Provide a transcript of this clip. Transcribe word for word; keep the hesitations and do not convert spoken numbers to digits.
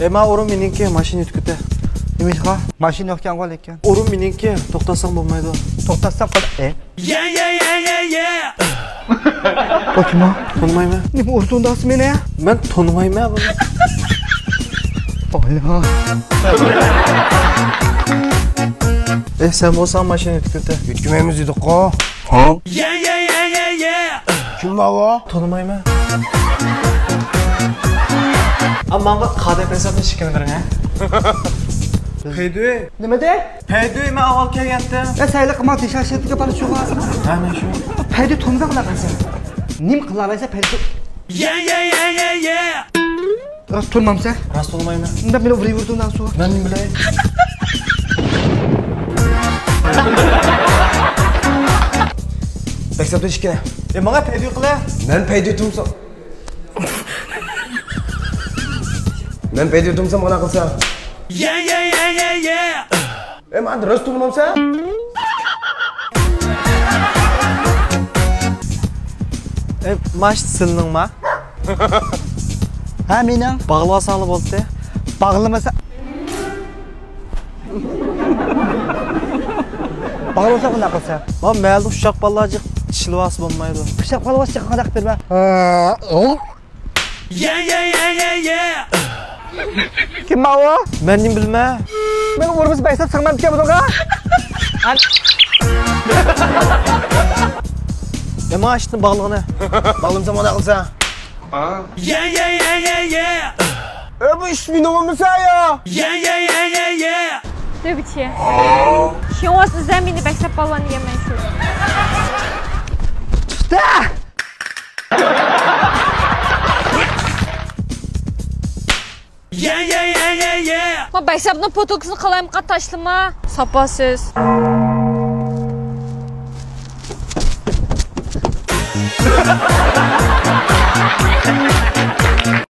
ئەمما ئورۇن مېنىڭكى، ماشىنا يۆتكىتە. نېمىشقا؟ ماشىنا يوقكەنغۇ لېكىن. ئورۇن مېنىڭكى، توختاتساڭ بولمايدۇ. توختاتساڭ قىل-، ئە؟ بۇ كىم ئۇ؟ تونۇمايمەن. نېمە ئۇردۇڭ داسى مېنى؟ مەن تونۇمايمەن بۇنى. ئايا. ئە، سەن بولساڭ ماشىنا يۆتكىتە. يۆتكىمەيمىز دېدۇققۇ. ھە؟ كىم ماۋۇ؟ تونۇمايمەن. ئا، ماڭا قادەپ ھېسابنى ئىككىنى بېرىڭ، ھە؟ پەيدۇي. نېمە دە؟ پەيدۇي، مەن ئاۋۋال كەلگەنتىم. يا، سەيلە قىلما، تېشەك شىرتىگە پارا شۇ قالسىنا. ھە، مەن شۇ. پەيدۇي تونۇمساڭ قانداق قىلىسەن؟ نېمە قىلالايسەن پەيدۇي؟ راست تونۇمامسەن؟ راست تونۇمايمەن. ئۇنداق مېنى ئۇرۇۋېرىدۇ ناسۇ. مەن نېمە بىلەي؟ بەك سەپتە ئىككىنى. ئە، ماڭا پەيدۇي قىلە. مەن پەيدۇي تونۇمسام. مەن پەيدۇي تونۇمسام قانداق قىلسا؟ ئە، ماڭا راست تونۇمامسەن؟ ئە، ماش سىلنىڭما؟ ھە، مېنىڭ. باغلىۋالساڭلا بولدى. باغلىمىسا. باغلىمىسا قانداق قىلسا؟ ھا، مەھەللىدە ئۇششاق بالىلار جىق چىشلىۋالسا بولمايدۇ. ئۇششاق بالىلار جىق قانداق بىرمە؟ ھە، ئۇ. كىم ماۋۇ؟ مەن نېمە بىلمە. مەن ئۇرمىسا بەك سەپ سىغمامدىكەن بۇنىڭغا. ئەمما ئىشتىن باغلىغىنى. باغلىمىسام قانداق قىلسا؟ ئە، بۇ ئىش مېنىڭ بولمىسا يا. 对不起，شۇڭا سىزدە مېنى بەك سەپ بالىلار دېگەنمەن شۇ. تۇتا! ما بەك سەپنىڭ پوتۇلكىسىنى قالايمىقان تاشلىما. ساپاسىز.